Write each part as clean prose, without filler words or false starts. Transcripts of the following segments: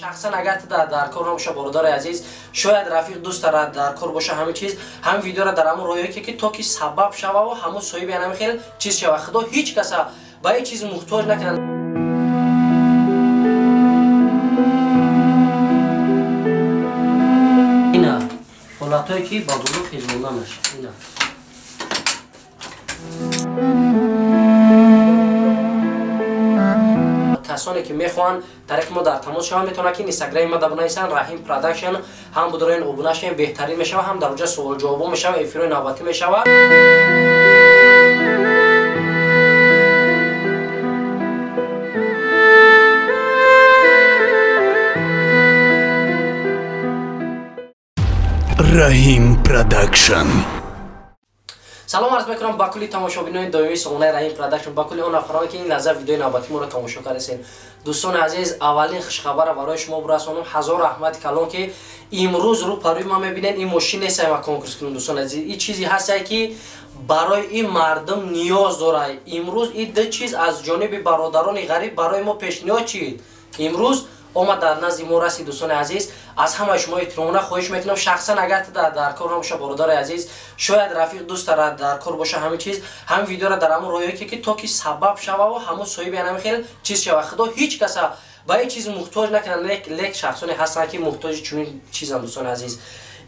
Шахсан агар ту дар кор набоша, бародари азиз, шояд рафиқ дӯст дар кор боша, ҳамин чиз ҳамин видеоро дар ҳамон роҳе ки то ки сабаб шава ва ҳамон соҳиби ҳамин хел чиз шава. Худо ҳеҷ каса ба ҳеҷ чиз муҳтоҷ накунад. Ина ҳолатое ки ба боло хезонда мешавад. Ина касоне ки мехоҳанд тариқи мо дар тамос шаванд, метавонанд ки инстаграми ма бинависанд Раҳим Продакшн, ҳам будроин обуна шавем, беҳтарин мешавад, ҳам дар оҷа суол ҷавобо мешавад, эфирҳои навбатӣ мешавад. Раҳим Продакшн. Салом арз мекунам ба кулли тамошобинони доимии сомонаи Раҳим Продакшн, ба кулли он нафароне ки ин лаҳза видеои навбатии моро тамошо кардасен. Дӯстони азиз, аввалин хушхабара барои шумо бирасонам. Ҳазор раҳмати калон ки имрӯз рӯ парӯи ма мебинед. Ин мошин нест ма конкурс кунем, дӯстони азиз. Ин чизе ҳастае ки барои ин мардум ниёз дорад. Имрӯз ин ду чиз аз ҷониби бародарони ғариб барои мо пешниҳод шид. Имрӯз омад дар назди мо расид. Дӯстони азиз, аз ҳамаи шумо эҳтиромона хоҳиш мекунам, шахсан агар ту дар кор набоша, бародари азиз, шояд рафиқ дӯст дар кор боша, ҳамин чиз ҳамин видеоро дар ҳамон роҳе ки то ки сабаб шава ва ҳамон соҳиби ҳамин хел чиз шава. Худо ҳеҷ каса ба ҳеҷ чиз муҳтоҷ накунад, лек шахсоне ҳастанд ки муҳтоҷи чунин чизанд. Дӯстони азиз,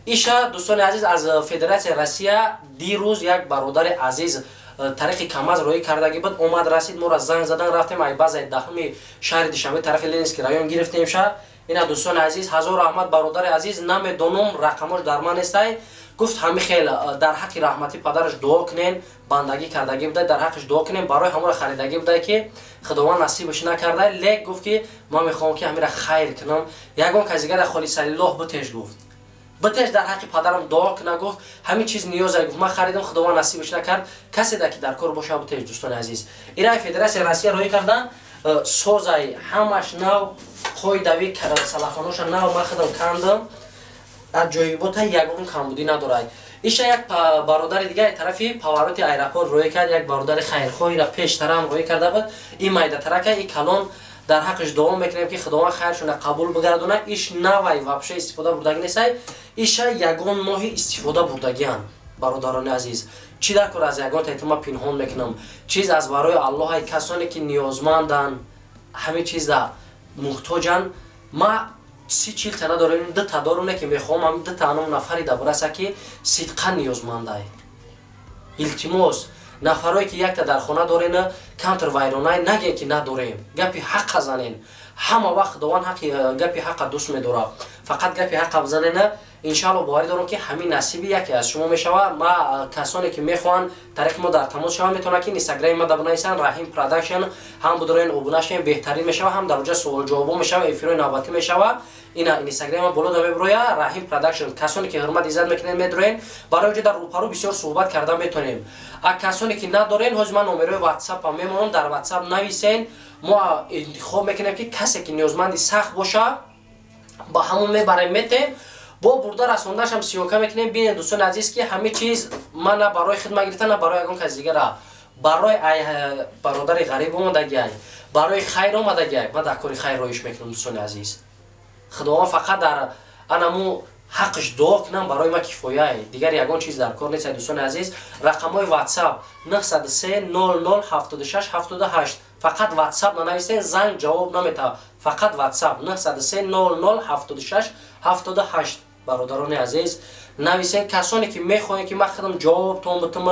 иша дӯстони азиз аз Федератсияи Россия дирӯз як бародари азиз тариқи КАМАЗ роҳӣ кардагӣ буд, омад расид, моро занг задан, рафтем ай базаи даҳуми шаҳри Душанбе тарафи Ленинский район гирифтем ша. Ина дӯстони азиз, ҳазор раҳмат бародари азиз, намедонам рақамош дар ман нестай. Гуфт ҳамин хел дар ҳаққи раҳмати падараш дуо кунен, бандагӣ кардагӣ будай, дар ҳаққиш дуо кунен, барои ҳамонро харидагӣ будай ки Худованд насибаш накардай. Лек гуфт ки ман мехоҳам ки ҳаминро хайр кунам, ягон кас дигара холисаллоҳ битеш гуфт. Битеш дар ҳаққи падарам дуо куна гуфт, ҳамин чиз ниёзай гуфт, ман харидам, Худованд насибаш накард, касе да ки дар кор боша битеш. Дӯстони азиз, ираи Федератсияи Россия роҳӣ кардан, созай ҳамаш нав, қоидави салафаноша нав ман худам кандам, аз ҷоибота ягон камбудӣ надорад. Иша як бародари дигари тарафи повороти аэропорт роҳӣ кард, як бародари хайрхоҳира пештарам роҳӣ карда буд. Ин майдатарака, ин калон дар ҳаққиш дуо мекунем ки Худованд хайршона қабул бигардона. Иш навай вообще истифода бурдагӣ нестай, иша ягон моҳи истифода бурдагианд. Бародарони азиз, чӣ дар кор аз ягон тайтима пинҳон мекунам, чиз аз барои Аллоҳ, касоне ки ниёзманданд, ҳамин чизда муҳтоҷанд. Ма 30-40 та надорем, ду та дорум, не ки мехоҳам ҳамин ду та анам нафари да бираса ки сидқан ниёзмандай. Илтимос, нафарое ки якта дар хона дорена, камтар вайронай наген ки надорем, гапи ҳаққа занен. Ҳама вақт Худованд гапи ҳаққа дӯст медорад, фақат гапи ҳаққа бизанена. Иншаалло боварӣ дорам ки ҳамин насиби яке аз шумо мешавад. Ма касоне ки мехоҳанд тариқи мо дар тамос шаванд, метавонанд ки инстаграми ма бинависанд Раҳим Продакшн, ҳам будроин обуна шавем, беҳтарин мешавад, ҳам дар оҷа суол ҷавобо мешавад, эфирҳои навбатӣ мешавад. Ина инстаграми ма боло да меброя Раҳим Продакшн. Касоне ки ҳурмат иззат мекунед медроен, барои оҷа дар рӯпарӯ бисёр суҳбат карда метавонем. А касоне ки надорен, ҳозир ман номерои ватсапа мемонам, дар ватсап нависен, мо интихоб мекунем ки касе ки ниёзманди сахт боша ба ҳамон мебарем, метем, бо бурда расондашам сиёнка мекунем. Бинед дӯстони азиз ки ҳамин чиз ман на барои хидмат гирифта, на барои ягон кас дигара, барои бародари ғариб омадагиай, барои хайр омадагиай. Ман дар кори хайр роиш мекунам дӯстони азиз. Худованд фақат дар анаму ҳаққиш дуо кунам, барои ма кифояй, дигар ягон чиз дар кор нест. Дӯстони азиз, рақамҳои ватсап 903 00 76 78. Фақат ватсап нанависен, занг ҷавоб наметавад. Фақат ватсап 903 00 76 78. Бародарони азиз, нависен. Касоне ки мехоҳем ки ман худам ҷавобтон бутум,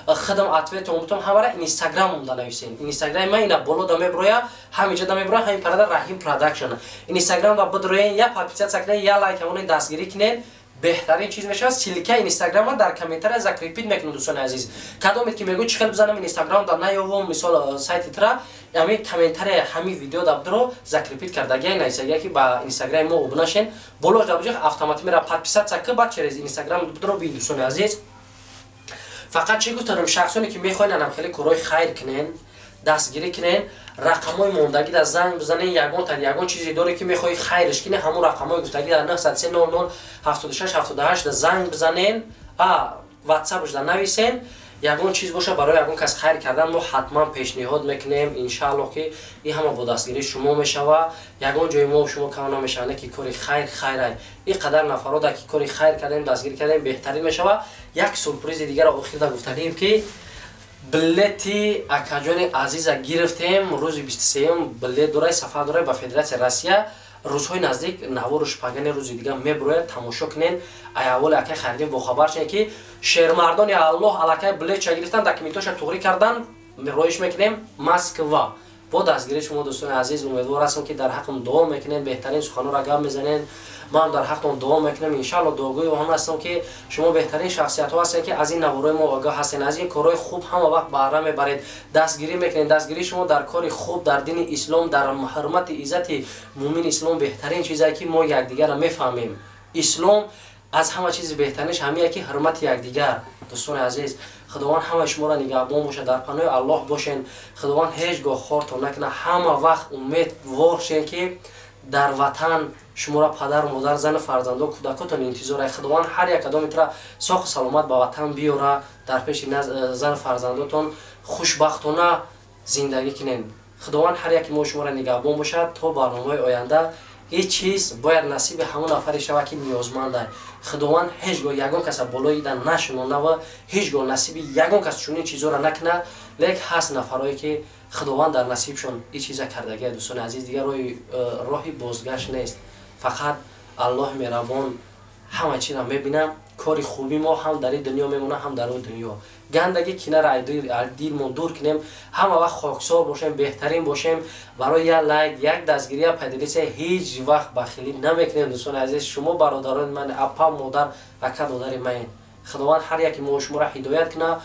худам ответон бутум, ҳамара инстаграмам да нависен. Инстаграми ман ина боло да меброя, ҳаминҷа да меброя, ҳамин парада Раҳим Продакшн. Инстаграм да бидроен, я подписаться кунен, я лайк ҳамонен дастгирӣ кунен, беҳтарин чиз мешавад. Ссылка инстаграма дар комментария закрепить мекунам. Дӯстони азиз, кадомед ки мегӯ чӣ хел бизанам инстаграм да наёвам, мисол сайти тра, ҳамин комментария ҳамин видео да бидро закрепить кардагия, нависагия ки ба инстаграми мо обуна шен, болош да буҷах автоматик мера подписаться ки баъд через инстаграм бидро бин. Дӯстони азиз, фақат чӣ гуфтанам, шахсоне ки мехоҳанд анам хеле корҳои хайр кунен, дастгирӣ кунен, рақамҳои мондагӣ дар занг бизанен, ягон та ягон чизе доре ки мехоҳӣ хайрш кунӣ, ҳамон рақамҳои гуфтагӣ дар 903 00 76 78 дар занг бизанен, а ватсапш дар нависен. Ягон чиз боша барои ягон кас хайр кардан мо ҳатман пешниҳод мекунем. Иншааллоҳ ки ин ҳама бо дастгирии шумо мешава. Ягон ҷои мо шумо кам намешава, не ки кори хайр хайрай. Ин қадар нафаро дар ки кори хайр кардем, дастгирӣ кардем, беҳтарин мешава. Як сюрпризи дигарро охирда гуфтанем ки билети акаҷони азиза гирифтем. Рӯзи 23 билет дорай, сафар дорай ба Федератсияи Россия. Рӯзҳои наздик навору шпагани рӯзи дига мебурояд, тамошо кунен. Ай аввали акай Хайриддин бохабар шен ки шермардони Аллоҳ аллакай билетша гирифтан, документоша туғрӣ кардан, роиш мекунем Москва. Бо дастгирии шумо дӯстони азиз, умедвор ҳастам ки дар ҳаққам дуо мекунем, беҳтарин суханонро гап мезанем. Ман дар ҳақтон дуо мекунам. Иншааллоҳ дуогӯи он ҳастам ки шумо беҳтарин шахсиятҳо ҳастед ки аз ин наворҳои мо огоҳ ҳастед, аз ин корҳои хуб ҳама вақт баҳра мебаред, дастгирӣ мекунед. Дастгирии шумо дар кори хуб, дар дини ислом, дар ҳурмати иззати мӯмини ислом беҳтарин чизе ки мо якдигарро мефаҳмем. Ислом аз ҳама чизи беҳтаринаш ҳамие ки ҳурмати якдигар. Дӯстони азиз, Худованд ҳамаи шуморо нигаҳбон бошад, дар паноҳи Аллоҳ бошед. Худованд ҳеҷ гоҳ хортон накунад. Ҳама вақт умедвор шед ки дар ватан шуморо падару модар, зану фарзандо, кӯдакотон интизор ай. Худованд ҳар як кадомитра соҳу саломат ба ватан биёра, дар пеши зану фарзандотон хушбахтона зиндагӣ кунед. Худованд ҳар яки мо шуморо нигаҳбон бошад то барномаи оянда. Ҳеҷ чиз бояд насиби ҳамон нафаре шавад ки ниёзманд ай. Худованд ҳеҷ гоҳ ягон каса болои ида нашунонад ва ҳеҷ гоҳ насиби ягон кас чунин чизоро накунад. Лек ҳаст нафарое ки Худованд дар насибшон ин чиза кардагия. Дӯстони азиз, дигар роҳи бозгашт нест. Фақат Аллоҳ меҳрабон ҳама чизро мебинад. Кори хуби мо ҳам дар ин дунё мемонад, ҳам дар он дунё. Гандагӣ кинаро аз дилмон дур кунем, ҳама вақт хоксор бошем, беҳтарин бошем. Барои як лайк, як дастгирӣ, як поделитсия ҳеҷ вақт бахилӣ намекунем. Дӯстони азиз, шумо бародарони ман, апа, модар, ака, додари ман. Худованд ҳар яки мо шуморо ҳидоят кунад,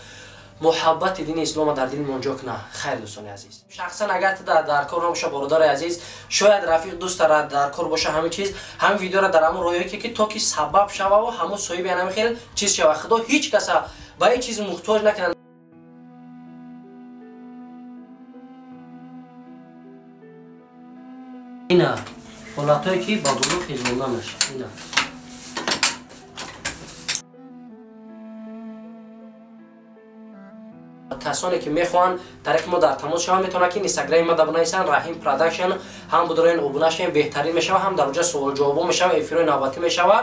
муҳаббати дини исломро дар дилмон ҷо кунад. Хайр дӯстони азиз. Шахсан агар ту дар кор набоша, бародари азиз, шояд рафиқ дӯстара дар кор боша, ҳамин чиз, ҳамин видеоро дар ҳамон роҳе ки то ки сабаб шава ва ҳамон соҳиби ҳамин хел чиз шава. Худо ҳеҷ каса ба ҳеҷ чиз муҳтоҷ накунад. Ина ҳолатҳое ки ба боло хезонда мешавад. Ина касоне ки мехоҳанд тариқи мо дар тамос шаванд, метавонанд ки инстаграми ма дабнависанд Раҳим production, ҳам будроин обуна шавем, беҳтарин мешавад, ҳам дар оҷа суол ҷавобо мешавад, эфирҳои навбатӣ мешавад.